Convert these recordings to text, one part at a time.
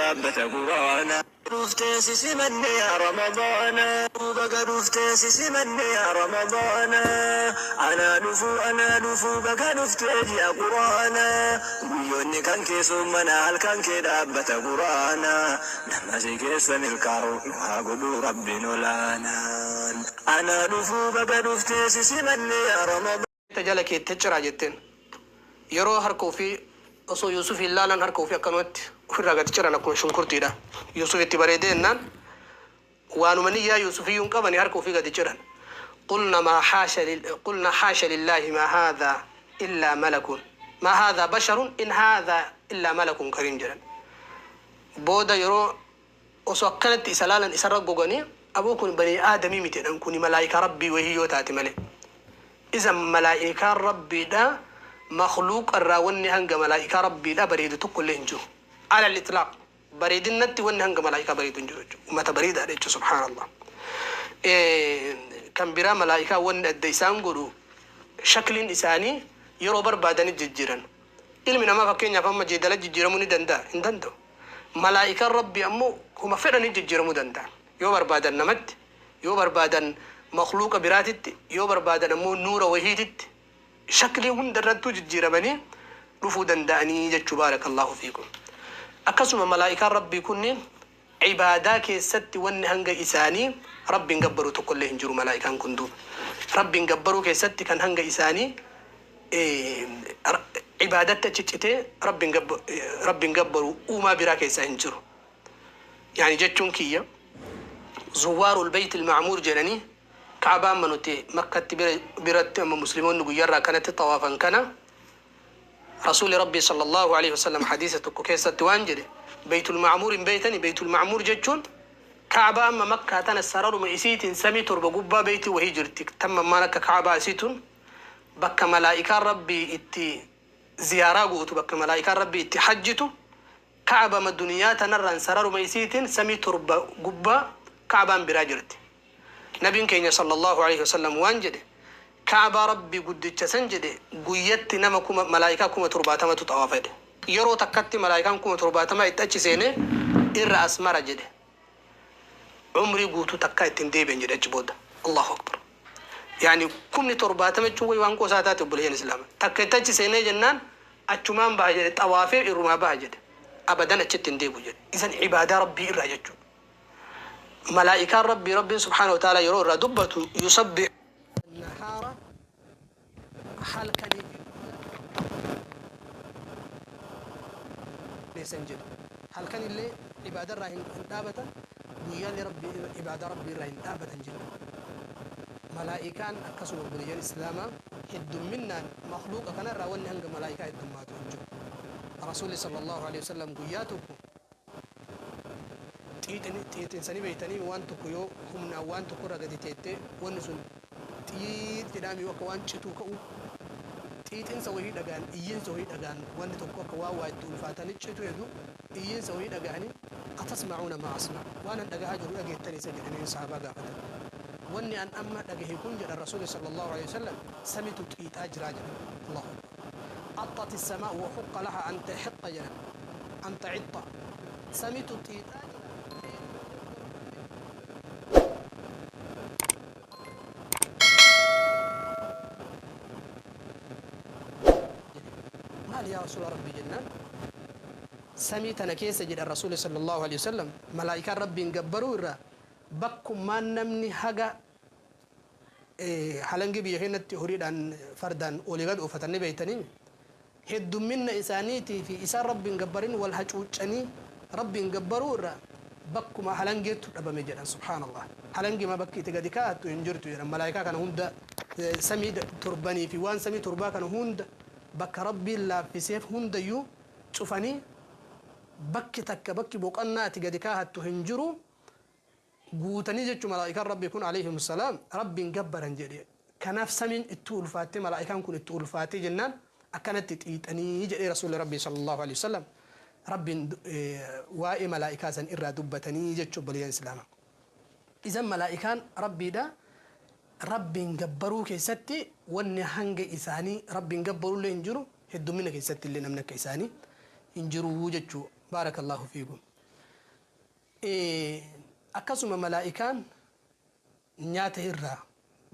Dhaabbata Qur'aana. Dhuftee si simanne yaa Ramadaana. Baga dhuftee si simanne yaa Ramadaana. Anaa dhufuu anaa dhufuu baga dhuftee ji'a Qur'aana. Guyyoonni kan kee soommana halkan kee dhaabbata Qur'aana. Nama si keessa milkaa'u nu haa godhu Rabbiin olaanaan. Anaa dhufuu baga dhuftee si simanne yaa Ramadaana. Ta jala keette ciraa jetteen. Yeroo harka ufii osoo Yuusufiin laalan harka ufii akkanumatti ufirraa gadi ciran akkuma shunkurtiidha. Yuusuf itti bareedee jennaan waanuma niyyaa Yuusufiyyuu hin qabani harka ufii gadi ciran. Qulna maa haasha qulna haasha lillaahi maa haadhaa illaa malakun maa haadhaa basharun in haadhaa illaa malakun kariim jedhan. Booda yeroo osoo akkanatti isa laalan isarra goganii aboo kun banii aadamii miti jedhan kuni malaayikaa rabbii wahii yoo taate malee. Iza malaa'ikaan Rabbiidha makhluuqa irraa wanni hanga malaa'ikaa Rabbiidha bareedu tokkollee hin jiru. Alal itlaaq bareedinnatti wanni hanga malaa'ikaa bareedu hin jiru jechuudha. Ummata bareedaadha jechuudha subhaanallah. Kan biraa malaa'ikaa wanni adda isaan godhu shakliin isaanii yeroo barbaadani jijjiiran. Ilmi namaa fakkeenyaaf amma jeedala jijjiiramuu ni danda'a? Hin danda'u. Malaa'ikaan Rabbii ammoo homa fedhanii jijjiiramuu danda'an. Yoo barbaadan namatti, yoo barbaadan makhluuqa biraatitti, yoo barbaadan ammoo nuura wahiititti, shaklii hunda irrattuu jijjiiramanii dhufuu danda'anii jechuu baarakallaahu fiikum. Akkasuma malaa'ikaan Rabbii kunniin ibaadaa keessatti wanni hanga isaanii Rabbiin gabbaru tokkollee hin jiru malaa'ikaan kun duuba. Rabbiin gabbaruu keessatti kan hanga isaanii ibaadatti achi citee Rabbiin gabbaru uumaa biraa keessaa hin jiru. Yani jechuun kiyya zuwwaarul beytil ma'muur jedhanii Ka'baa amma nuti Makkatti bira biratti amma muslimoonni guyyarraa kanatti xawaafan kana Rasuuli Rabbii sallallahu alaihi wasallam hadiisa tokko keessatti waan jedhe beytul ma'muur hin beeytani beytul ma'muur jechuun Ka'baa amma Makkaa tana sararuma isiitiin samii torba gubbaa beeytii wahii jirti tan mammaan akka Ka'baa isii tun bakka malaa'ikaan Rabbii itti ziyaaraa gootu bakka malaa'ikaan Rabbii itti hajjitu Ka'bama duniyaa tanarraan sararuma isiitiin samii 7 gubbaa Ka'baan biraa jirti. Nabiin keenya sallallaahu aleyhi wasallam waan jedhe, Ka'baa Rabbii guddicha san jedhe guyyatti nama kuma malaa'ikaa 70,000tu xawaafa jedhe. Yeroo takkatti malaa'ikaan 70,000 itti achi seenee irra as mara jedhe. Umrii guutuu takkaa itti hin deebi'an jedhe achi booda. Allaahu Akbar. Yaani kumni 70 jechuun way waan qoosaa taate obboleeyyan Islaama. Takka itti achi seenee jennaan achumaan baha jedhe xawaafee irrumaa baha jedhe. Abadan achitti hin deebi'u jedhe. Isan ibaadaa Rabbii irraa jechuudha. Malaa'ikaan Rabbii Rabbiin subhaanahu wa ta'aalaa yeroo irraa dubbatu yusabbihu nahaara halkanii fi guyyaa san jedhe. Halkan illee ibaadaa irraa hin dhaabatan, guyyaallee Rabbii ibaadaa Rabbii irraa hin dhaabatan jedhe. Malaa'ikaan akkasuma obboleeyyan Islaamaa heddumminnaan makhluuqa kanarraa wanni hanga malaa'ikaa heddummaatu hin jiru. Rasuulli sallallaahu aleyhi wasallam guyyaa tokko xiixinsa ni beeytaniimi waan tokko yoo humnaan waan tokko irra gadi teettee wanni sun xiix jedhaami yoo akka waan cituu ka'uu xiixinsa wahii dhagahan iyyinsa wahii dhagahan wanni tokko akka waan waa itti ulfaatani citu hedu iyyinsa wahii dhagahani atasma'uuna maa asma' waan an dhagahaa jiru dhageettani isa jedhanii sahaabaa gaafatan wanni an amma dhagahe kun jedhan rasuuli sallallahu aleyhi wasallam samitu xiixaa jiraa jedhan allahu akbar Axxati samaa'u wa huqqa lahaa an taxiqqa jedhan an taxixxa samitu xiixaa jira jedhe maali yaa rasuula rabbii jennaan samii tana keessa jedhan rasuuli sallallahu alaihi wasallam malaa'ikaan rabbiin gabbaruu irraa bakkummaan namni haga Halangee biyya keennatti horiidhaan fardaan olii gad oofatan ni beeytaniimi. Heddumminna isaaniitii fi isaan Rabbi hin gabbarin wal hacuuccanii Rabbi hin gabbaruu irraa bakkuma halangeettu dhabame jedhan subhaanallah. Halangema bakki itti gadi kaa'attu hin jirtu jedhan malaayikaa kana hunda samii torbanii fi waan samii torbaa kana hunda bakka Rabbiin laaffiseef hundayyuu cufanii bakki takka bakki boqannaa ati gadi kaahattu hin jiru guutanii jechu malaa'ikaan Rabbii kun aleyhim salaam Rabbiin gabbaran jedhe kanaaf samiin itti ulfaattee malaa'ikaan kun itti ulfaatee jennaan akkanatti xiixanii jedhee rasuulli Rabbii sallallahu aleyhi wasallam Rabbiin waa'ee malaa'ikaa san irraa dubbatanii jechu obboleeyyan islaamaa isan malaa'ikaan Rabbiidha Rabbiin gabbaruu keessatti wanni hanga isaanii Rabbiin gabbarullee hin jiru heddummina keessatti illee namni akka isaanii hin jiru jechuu baarakallaahu fiikum. Akkasuma malaa'ikaan nyaata irraa,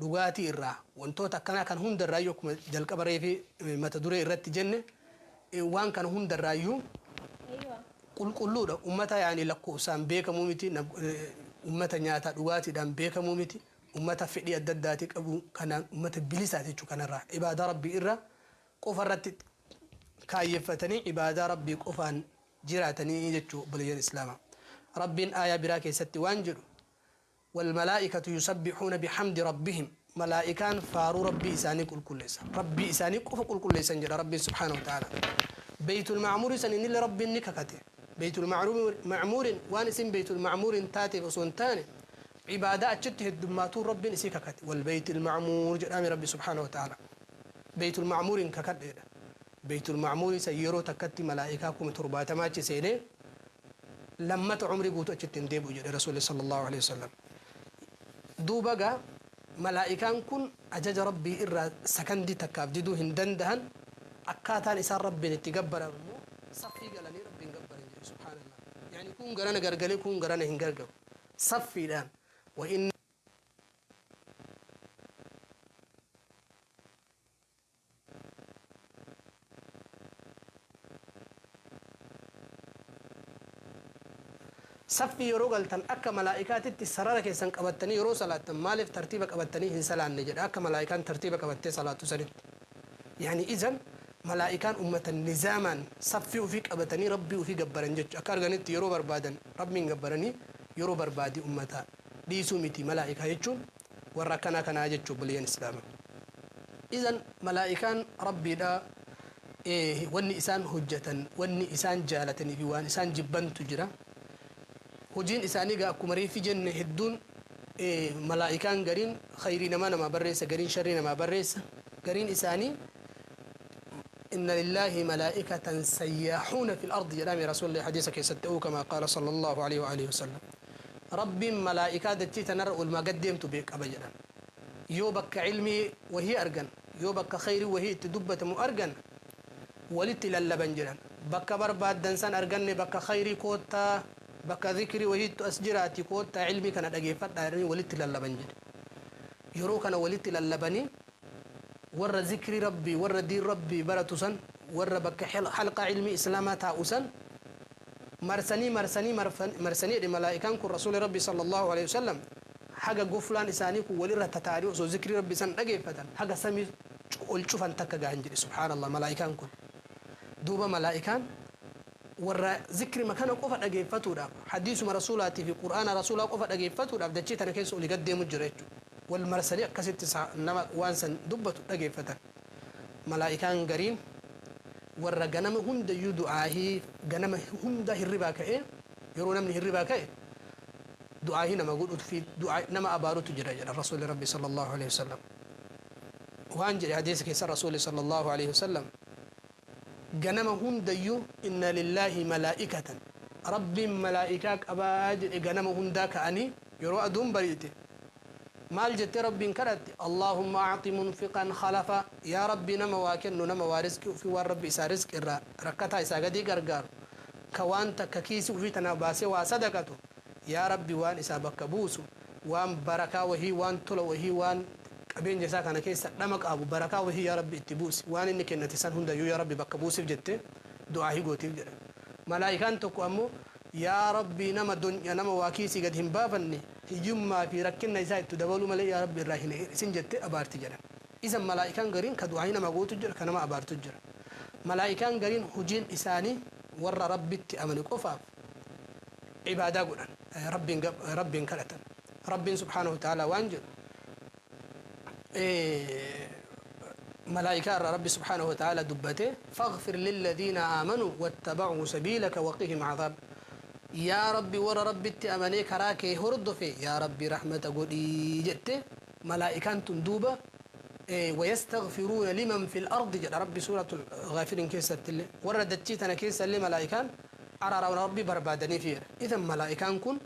dhugaatii irraa, wantoota akkanaa kan hundarraayyuu akkuma jalqaba reefi mata duree irratti jenne waan kana hundarraayyuu qulqulluudha. Ummata yaani lakkoofsaan beekamuu miti, ummata nyaataa dhugaatiidhaan beekamuu miti, ummata fedhii adda addaatii qabu kanaan ummata bilisaati jechuu kanarraa. Ibaadaa Rabbii irra qofa irratti kaayyeffatanii ibaadaa Rabbii qofaan jiraatanii jechuu obboleeyyan Islaamaa. Rabbiin aayaa biraa keessatti waan jedhu والملائكة يسبحون بحمد ربهم ملائكان فارو ربي إساني كل كل ربي إساني كف كل كل سنجد ربي سبحانه وتعالى. بيت المعمور سنين اللي ربي نككته بيت المعمور معمور وان اسم بيت المعمور تاتي وسنتان عبادات شته الدماتو ربي نسيككته والبيت المعمور جرام ربي سبحانه وتعالى. بيت المعمور ككده بيت المعمور سيرو تكتي ملائكاكم تربات ما تسيني لما عمري قوتو أشتن ديبو جد رسول صلى الله عليه وسلم. دوبا ملائكان كن أجج ربي إرى سكندي تكاف ديدو هندن دهن أكاتان إسان ربي نتقبر صفي قالني ربي نقبر سبحان الله. يعني كون قرانا قرقلي كون قرانا هنقرقل صفي الآن. وإن صفي yeroo galtan akka malaa'ikaatitti sarara keessan qabattanii yeroo salaattan maaliif tartiiba qabattanii hin salaanne jedha akka malaa'ikaan tartiiba qabattee salaattu sanitti. Yani izan malaa'ikaan ummata nizaamaan saffii ofii qabatanii rabbii ofii gabbaran jechuudha. Akka arganitti yeroo barbaadan rabbiin gabbaranii yeroo barbaadi ummata dhiisuu miti malaa'ikaa jechuun warra akkanaa kanaa jechuu obboleeyyan Islaamaa. Izan malaa'ikaan rabbiidha wanni isaan hojjetan wanni isaan jaalatanii fi waan isaan jibbantu jira. Hojiin isaanii gaa akkuma reefi jenne hedduun malaa'ikaan gariin khayrii namaa namaa barreessa gariin sharrii namaa barreessa gariin isaanii inna lillaahi malaa'ikatan sayyaahuuna fil ardi jedhame rasuulli hadiisa keessatti ta'uu kamaa qaala sallallahu alaihi wa alihi wasallam. Rabbiin malaa'ikaa dachii tanarra oolmaa gad deemtu qaba jedhan. Yoo bakka ilmii wahii argan yoo bakka khayrii wahii itti dubbatamu argan walitti lallaban jedhan. Bakka barbaaddan san arganne bakka khayrii koottaa bakka zikrii wahiittu as jiraati koottaa ilmii kana dhageeffadhaa jedhanii walitti lallaban jedhe. Yeroo kana walitti lallabanii warra zikrii rabbii warra diin rabbii baratu san warra bakka halqaa ilmii islaamaa taa'u san marsanii marsanii marsanii jedhe malaa'ikaan kun rasuuli rabbii sallallahu alaihi wasallam haga goflaan isaanii kun walirra tataa'anii osoo zikrii rabbii san dhageeffatan haga samii ol cufan takka gahan jedhe subhaanallah malaa'ikaan kun. Duuba malaa'ikaan warra zikri makana qofa dhageeffatuudhaaf hadiisuma rasuulaatii fi qur'aana rasuulaa qofa dhageeffatuudhaaf dachee tana keessa olii gad deemu jira jechuudha. Wal marsanii akkasitti nama waan san dubbatu dhageeffatan. Malaa'ikaan gariin warra ganama hundayyuu du'aahii ganama hunda hirribaa ka'ee yeroo namni hirribaa ka'e du'aahii nama godhutu fi du'aa nama abaarutu jira jedha rasuulli rabbi sallallahu alaihi wasallam. Waan jedhe hadiisa keessa rasuulli sallallahu alaihi wasallam ganama hundayyuu inna lillaahi malaa'ikatan rabbiin malaa'ikaa qabaa jedhe ganama hundaa ka'anii yeroo aduun bariite maal jettee rabbiin kadhatte allaahumma acti munfiqan khalafa yaa rabbi nama waa kennu nama waa rizqii ofii waan rabbi isaa rizqi irraa rakkataa isaa gadii gargaaru ka waan takka kiisii ofii tana baasee waa sadaqatu yaa rabbi waan isaa bakka buusu waan barakaa wahii waan tola wahii waan qabeenya isaa kana keessa dhama qabu barakaa wahii yaa rabbi itti buusi waan inni kennate san hundayyuu yaa rabbi bakka buusiif jette du'aa higootiif jedha. Malaa'ikaan tokko ammoo yaa rabbi nama donya nama waa kiisii gad hin baafanne hiyyummaa fi rakkinna isaa itti dabaluu malee yaa rabbi irraa hin hir'isin jette abaarti jedha. Isa malaa'ikaan gariin ka du'aa nama gootu jira ka nama abaartu jira. Malaa'ikaan gariin hojiin isaanii warra rabbitti amane qofaaf ibaadaa godhan rabbiin kadhatan. Rabbiin subhaanahu wa ta'aalaa waan jedhu ملائكة ربي سبحانه وتعالى دبته فاغفر للذين آمنوا واتبعوا سبيلك وقهم عذاب. يا ربي ور ربي أمني كراكي هرد في يا ربي رحمة قولي جت ملائكة تندوبة ويستغفرون لمن في الأرض جل ربي سورة الغافرين كيسة وردت تنا كيسة لملائكة أرى ربي بربادني فيه. إذا ملائكة كن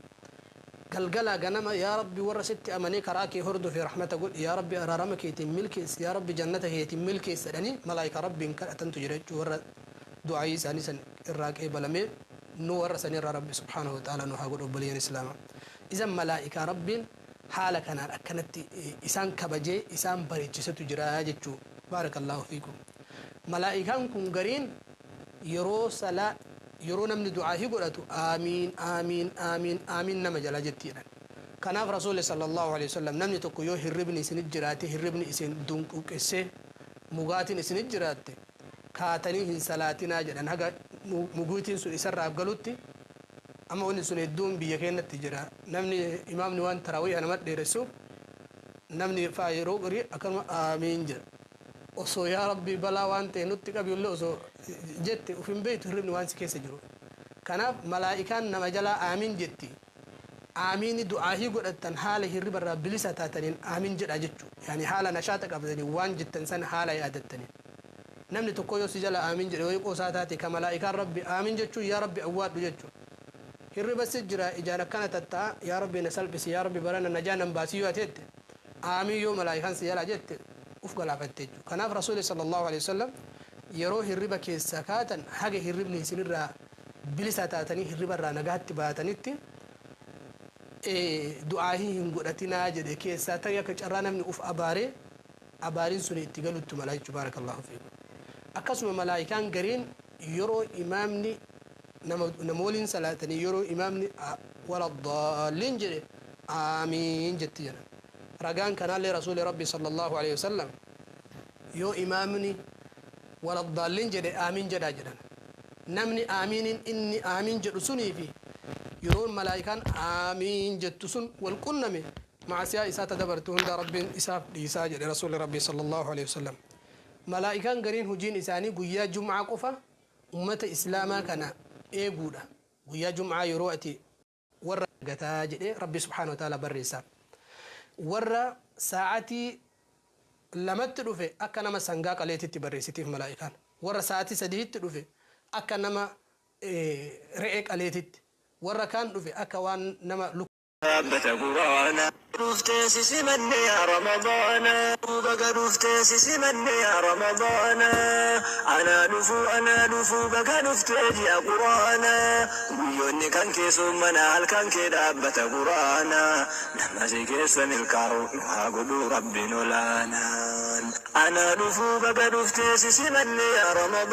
galgala ganama yaa rabbi warra sitti amanee karaa kee hordofe rahmata godhi yaa rabbi araarama keetiin milkeessi yaa rabbi jannata keetiin milkeessi jedhanii malaayikaa rabbiin kadhatantu jira jechuudha warra du'aayii isaanii san irraa qeebalamee Nu warra sanirraa Rabbi subhaanahu wa ta'ala nu haa godhu. Obboleeyyan islaamaa, isan malaa'ikaa Rabbiin haala kanaan akkanatti isaan kabajee isaan bareechisetu jira jechuu. Baarakallaahu fiikum. Malaa'ikaan kun gariin yeroo salaa, yeroo namni du'aahii godhatu, "Aamiin, aamiin, aamiin, aamiin" nama jala jettiidhan. Kanaaf Rasuulli sallallahu alaihi wasallam, namni tokko yoo hirribni isinit jiraate, hirribni isin dunquqqessee, mugaatiin isinit jiraatte, kaatanii hin salaatinaa jedhan haga muguutiin sun isarraa galutti. Amma wanni sun hedduun biyya keenyatti jira. Namni imaamni waan taraawiiha nama dheeressuuf, namni faa yeroo garii akkanuma "Aamiin" jedha. Osoo "Yaa Rabbi, balaa waan ta'e nutti qabi" illee osoo jette, uf hin beektu, hirribni waan si keessa jiru. Kanaaf malaa'ikaan nama jalaa "Aamiin" jetti. Aamiini du'aahii godhattan haala hirribarraa bilisa taataniin "Aamiin" jedha jechu, yaani haala nashaata qabatanii waan jettan san haala yaadattaniin. Namni tokko yoo si jala "Aamiin" jedhe, yoo qoosaa taate, ka malaa'ikaan Rabbi "Aamiin" jechuun "Yaa Rabbi, awwaadhu" jechu. Hirriba si jira, ijaan akkana tatta'a, "Yaa Rabbi, na salphisi, yaa Rabbi, barana najaa nan baasii" yoo ateette, "Aamiin" yoo malaa'ikaan si jalaa jette, uf galaafatte jechuudha. Kanaaf Rasuuli sallallahu alaihi wasallam yeroo hirriba keessaa kaatan, haga hirribni isinirraa bilisa taatanii hirribarraa nagaatti baatanitti du'aahii hin godhatinaa jedhe. Keessaa tarii akka carraa namni uf abaaree abaariin sun itti galutti mala jechuudha. Barakallahu fiikum. Akkasuma malaa'ikaan gariin yeroo imaamni nama waliin salaatanii, yeroo imaamni "Wala daalliin" jedhe, "Aamiin" jetti jedhan. Ragaan kanaallee Rasuuli Rabbi sallallahu alaihi wasallam yoo imaamni "Wala daalliin" jedhe, "Aamiin" jedhaa jedhan. Namni aamiiniin inni "Aamiin" jedhu sunii fi yeroo malaa'ikaan "Aamiin" jettu sun wal qunname, macasiyaa isaa ta dabarte hunda Rabbiin isaaf dhiisaa jedhe Rasuuli Rabbi sallallahu alaihi wasallam. Malaa'ikaan gariin hojiin isaanii guyyaa jum'aa qofa ummata islaamaa kana eeguudha. Guyyaa jum'aa yeroo ati warra gataa jedhee Rabbi subhaanahu wa ta'ala barreessa, warra sa'atii 2tti dhufe akka nama sangaa qaleetitti barreessitiif malaa'ikaan, warra sa'atii 3tti dhufe akka nama re'ee qaleetitti, warra kaan dhufe akka waan nama Dhaabbata quraana. Dhuftee si simanne yaa Ramadaana. Baga dhuftee si simanne yaa Ramadaana. Anaa dhufuu, anaa dhufuu, baga dhuftee ji'a quraana. Guyyoonni kan kee soomana, halkan kee dhaabbata quraana. Nama si keessa milkaa'u nu haa godhu Rabbiin olaanaan. Anaa dhufuu, baga dhuftee si simanne yaa Ramadaana.